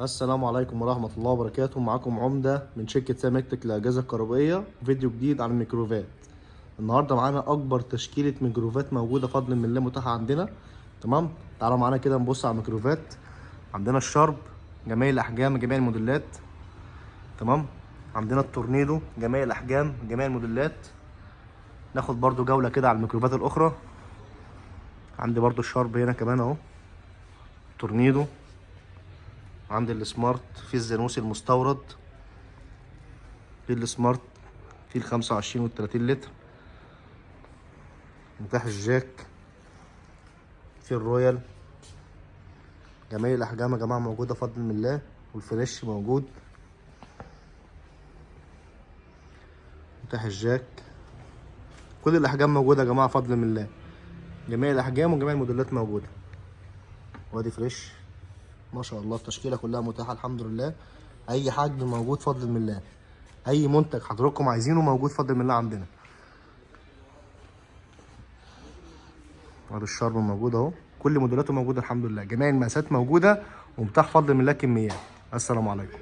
السلام عليكم ورحمة الله وبركاته. معاكم عمدة من شركة سامكتك للأجهزة الكهربائية. فيديو جديد عن الميكروفات. النهاردة معانا أكبر تشكيلة ميكروفات موجودة فضل من الله متاحة عندنا. تمام، تعالوا معانا كده نبص على الميكروفات. عندنا الشارب جميع الأحجام جميع الموديلات. تمام، عندنا التورنيدو جميع الأحجام جميع الموديلات. ناخد برضو جولة كده على الميكروفات الأخرى. عندي برضو الشارب هنا كمان أهو، تورنيدو. عندي السمارت في الزانوسي المستورد، في السمارت في 25 وال30 لتر. متاح الجاك في الرويال، جميع الاحجام يا جماعة موجودة فضل من الله. والفريش موجود، متاح الجاك، كل الاحجام موجودة يا جماعة فضل من الله. جميع الاحجام وجميع الموديلات موجودة. وادي فريش ما شاء الله، التشكيلة كلها متاحة الحمد لله. اي حجم موجود فضل من الله، اي منتج حضراتكم عايزينه موجود فضل من الله عندنا. وادي الشرب موجود اهو، كل موديلاته موجودة الحمد لله، جميع المقاسات موجودة ومتاح فضل من الله كميات. السلام عليكم.